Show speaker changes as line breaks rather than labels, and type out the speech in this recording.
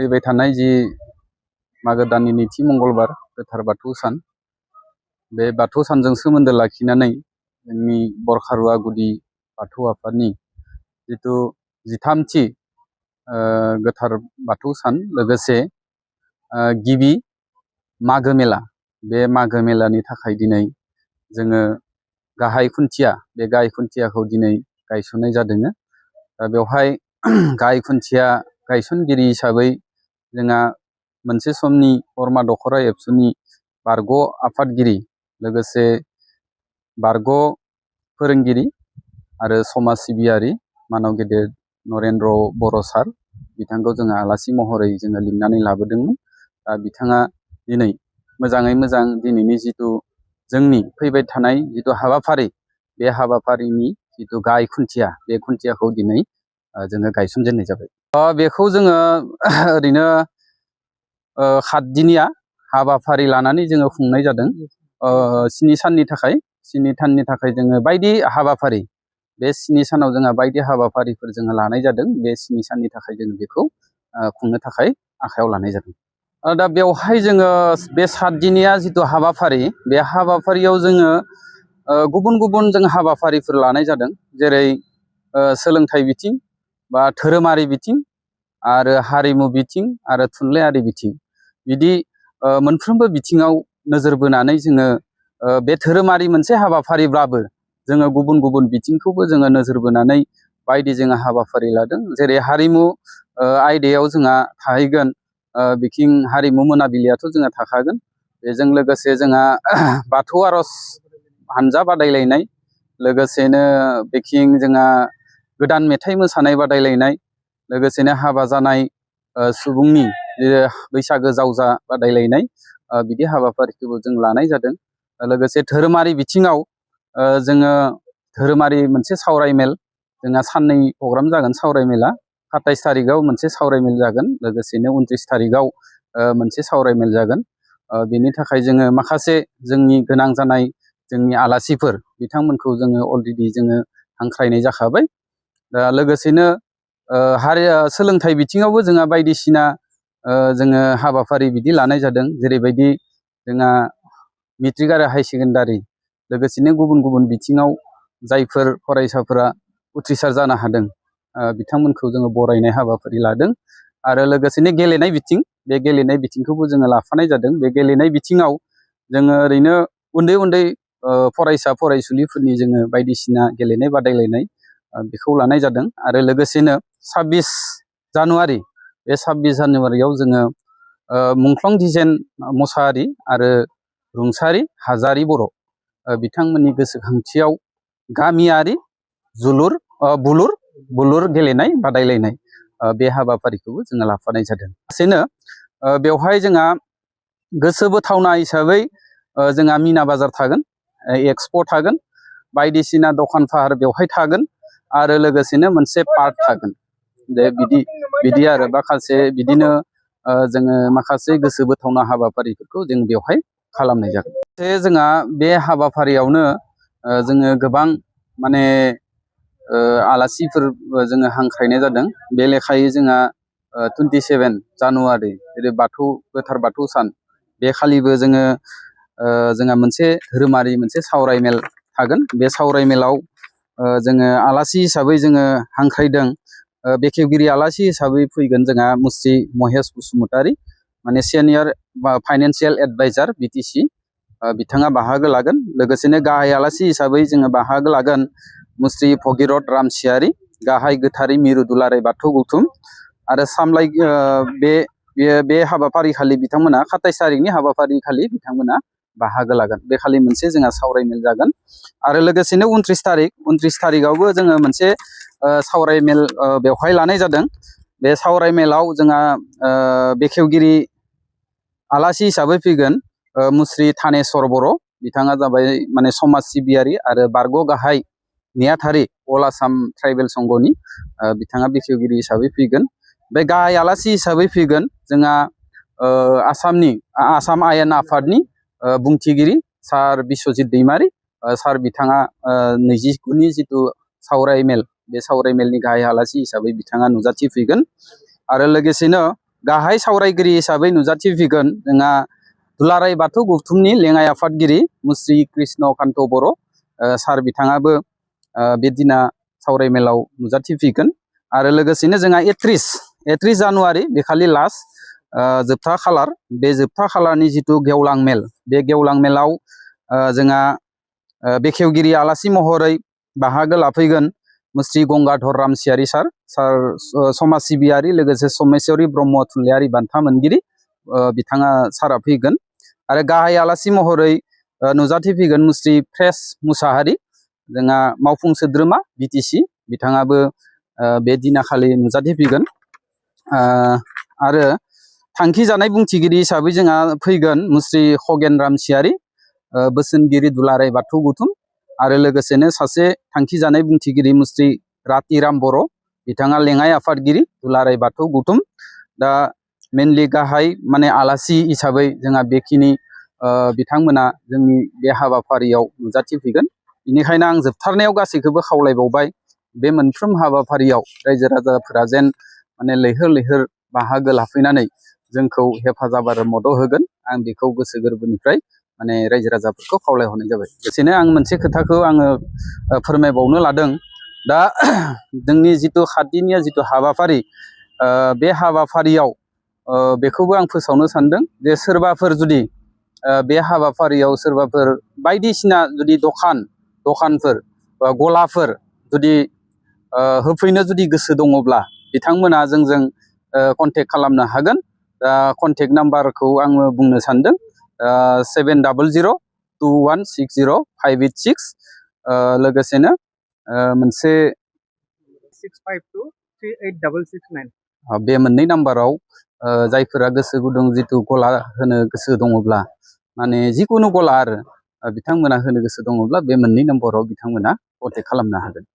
फैबाय थानाय जि मागो दाननि नैथि मंगलबार गोथार बाथौ सान, बे बाथौ सानजों सोमोन्दो लाखिनानै जोंनि बरखारुवा गुदि बाथौ आफादनि जिथु 13थि गोथार बाथौ सान लोगोसे गिबि मागो मेला, बे मागो मेलानि थाखाय दिनै जोङो गाहाय खुन्थिया, बे गाहाय खुन्थियाखौ दिनै गायसननाय जादों। दा बेवहाय गाहाय खुन्थिया गायसनगिरि हिसाबै जोंहा मोनसे समनि बरमा दख'रा एबसुनि बारग' आफादगिरि लोगोसे बारग' फोरोंगिरि आरो समाज सिबियारि मानव गेदेर नरेन्द्र बर' सार, बिथांखौ जोङो आलासि महरै जोङो लिंनानै लाबोदोंमोन। दा बिथाङा दिनै मोजाङै मोजां दिनैनि जिथु जोंनि फैबाय थानाय जिथु हाबाफारि, बे हाबाफारिनि जिथु गाहाय खुन्थिया, बे खुन्थियाखौ दिनै जोङो गायसनजेननाय जाबाय। बेखौ जोङो ओरैनो 7 दिनिया हाबाफारि लानानै जोङो खुंनाय जादों। 7 साननि थाखाय जोङो बायदि हाबाफारि, बे 7 सानाव जोंहा बायदि हाबाफारिफोर जोङो लानाय जादों। बे 7 साननि थाखाय जोङो बेखौ खुंनो थाखाय आखायाव लानाय जादों। दा बेवहाय जोङो बे 7 दिनिया जिथु हाबाफारि, बे हाबाफारियाव जोङो गुबुन गुबुन जों हाबाफारिफोर लानाय जादों। जेरै सोलोंथाइ बिथिं बा धोरोमारि बिथिं आरो हारिमु बिथिं आरो थुनलाइयारि बिथिं, बिदि मोनफ्रोमबो बिथिङाव नोजोर बोनानै जोङो बे धोरोमारि मोनसे हाबाफारिब्लाबो जोङो गुबुन गुबुन बिथिंखौबो जोङो नोजोर बोनानै बायदि जोङो हाबाफारि लादों। जेरै हारिमु आयदायाव जोंहा थाहैगोन बिथिं हारिमु मोनाबिलियाथ' जोंहा थाखागोन। बेजों लोगोसे जोंहा बाथौ आर'ज हानजा बादायलायनाय, लोगोसेनो बिथिं जोंहा गोदान मेथाइ मोसानाय बादायलायनाय, लोगोसेनो हाबा जानाय सुबुंनि बैसागो जावजा बादायलायनाय, बिदि हाबाफारिखौबो जों लानाय जादों। लोगोसे धोरोमारि बिथिङाव जोङो धोरोमारि मोनसे सावरायमेल, जोंहा साननै प्रग्राम जागोन। सावरायमेला 27 थारिखआव मोनसे सावरायमेल जागोन, लोगोसेनो 29 थारिखआव मोनसे सावरायमेल जागोन। बेनि थाखाय जोङो माखासे जोंनि गोनां जानाय जोंनि आलासिफोर बिथांमोनखौ जोङो अलरेडि जोङो हांख्रायनाय जाखाबाय। दा लोगोसेनो सोलोंथाइ बिथिङावबो जोंहा बायदिसिना जोङो हाबाफारि बिदि लानाय जादों। जेरैबायदि जोंहा मेट्रिक आरो हायार सेकेन्डारि, लोगोसेनो गुबुन गुबुन बिथिङाव जायफोर फरायसाफोरा उथ्रिसार जानो हादों बिथांमोनखौ जोङो बरायनाय हाबाफारि लादों। आरो लोगोसेनो गेलेनाय बिथिं, बे गेलेनाय बिथिंखौबो जोङो लाफानाय जादों। बे गेलेनाय बिथिङाव जोङो ओरैनो उन्दै उन्दै फरायसा फरायसुलिफोरनि जोङो बायदिसिना गेलेनाय बादायलायनाय बेखौ लानाय जादों। आरो लोगोसेनो 26 जानुवारि, बे 26 जानुवारियाव जोङो मुंख्लं दिजेन मोसाहारि आरो रुंसारि हाजारि बर' बिथांमोननि गोसोखांथियाव गामियारि बुलुर गेलेनाय बादायलायनाय, बे हाबाफारिखौबो जोङो लाफानाय जादों। लोगोसेनो बेवहाय जोंहा गोसो बोथावना हिसाबै जोंहा मिना बाजार थागोन, एक्सप' थागोन, बायदिसिना दखान फाहार बेवहाय थागोन, आरो लोगोसेनो मोनसे पार्क थागोन। बिदि आरो माखासे बिदिनो जोङो माखासे गोसो बोथावना हाबाफारिफोरखौ जों बेवहाय खालामनाय जागोन। जोंहा बे हाबाफारियावनो जोङो गोबां माने आलासिफोर जोङो हांख्रायनाय जादों। बे लेखायै जोंहा 27 जानुवारि जेरै गोथार बाथौ सान, बे खालिबो जोंहा मोनसे धोरोमारि मोनसे सावरायमेल थागोन। बे सावरायमेलाव जोङो आलासि हिसाबै जोङो हांख्रायदों, बेखेवगिरि आलासि हिसाबै फैगोन जोंहा मुस्रि महेश बसुमतारी, माने सिनियर फाइनान्सियेल एडभाइजार बिटिसि, बिथाङा बाहागो लागोन। लोगोसेनो गाहाय आलासि हिसाबै जोङो बाहागो लागोन मुस्रि भगिरथ रामसियारि, गाहाय गोथारै मिरु दुलाराय बाथौ गौथुम। आरो बे हाबाफारि खालि बिथांमोना 27 थारिखनि हाबाफारि खालि बिथांमोना बाहागो लागोन। बे खालि मोनसे जोंहा सावरायमेल जागोन। आरो लोगोसेनो 29 थारिखआवबो जोङो मोनसे सावरायमेल बेवहाय लानाय जादों। बे सावरायमेलाव जोंहा बेखेवगिरि आलासि हिसाबै फैगोन मुस्रि थानेस्वर बर', बिथाङा जाबाय माने समाज सिबियारि आरो बारग' गाहाय नेहाथारि अल आसाम ट्राइबेल संघनि, बिथाङा बेखेवगिरि हिसाबै फैगोन। बे गाहाय आलासि हिसाबै फैगोन जोंहा आसाम आयेन आफादनि बुंथिगिरि सार बिस्वजित दैमारि सार, बिथाङा 29नि जिथु सावरायमेल, बे सावरायमेलनि गाहाय आलासि हिसाबै बिथाङा नुजाथिफैगोन। आरो लोगोसेनो गाहाय सावरायगिरि हिसाबै नुजाथिफैगोन जोंहा दुलाराय बाथौ गौथुमनि लेङाइ आफादगिरि मुस्रि कृष्ण कान्त बर' सार बिथाङाबो बे दिना सावरायमेलाव नुजाथिफैगोन आरो लोगोसेनो जोंहा 31 जानुवारि बेखालि लास्ट जोबथा खालार बे जोबथा खालारनि जिथु गेवलां मेल बे गेवलां मेलाव जोंहा बेखेवगिरि आलासि महरै बाहागो लाफैगोन मुस्रि गंगाधर रामसियारि सार समाज सिबियारि लोगोसे समेश्वरी ब्रह्म थुनलाइयारि बान्था मोनगिरि बिथाङा सारा फैगोन आरो गाहाय आलासि महरै नुजाथिफैगोन मुस्रि प्रेस मुसाहारि जोंहा मावफुं सोद्रोमा बिटिसि बिथाङाबो बे दिनाखालि नुजाथिफैगोन आरो थांखि जानाय बुंथिगिरि हिसाबै जोंहा फैगोन मुस्रि खगेन रामसियारि बोसोनगिरि दुलाराय बाथौ गौथुम आरो लोगोसेनो सासे थांखि जानाय बुंथिगिरि मुस्रि रातिराम बर' बिथाङा लेङाइ आफादगिरि दुलाराय बाथौ गौथुम दा मेनलि गाहाय माने आलासि हिसाबै जोंहा बेखिनि बिथांमोना जोंनि बे हाबाफारियाव नुजाथिफैगोन बेनिखायनो आं जोबथारनायाव गासैखौबो खावलायबावबाय बे मोनफ्रोम हाबाफारियाव रायजो राजाफोरा जेन माने लैहोर लैहोर बाहागो लाफैनानै जोंखौ हेफाजाब आरो मदद होगोन आं बेखौ गोसो गोरबोनिफ्राय माने रायजो राजाफोरखौ खावलायहरनाय जाबाय लोगोसेनो आं मोनसे खोथाखौ आङो फोरमायबावनो लादों दा जोंनि जिथु खाथिनि जिथु हाबाफारि बे हाबाफारियाव बेखौबो आं फोसावनो सानदों जे सोरबाफोर जुदि बे हाबाफारियाव सोरबाफोर बायदिसिना जुदि दखानफोर बा गलाफोर जुदि होफैनो जुदि गोसो दङब्ला बिथांमोना जोंजों कन्टेक्ट खालामनो हागोन दा कन्टेक्ट नाम्बारखौ आङो बुंनो सानदों 7002160586 लोगोसेनो मोनसे
65238669
बे मोननै नाम्बाराव जायफोरा गोसो गुदुं जिथु गला होनो गोसो दङब्ला माने जिकुनु गला आरो बिथांमोना होनो गोसो दङब्ला बे मोननै नाम्बाराव बिथांमोना कन्टेक्ट खालामनो हागोन।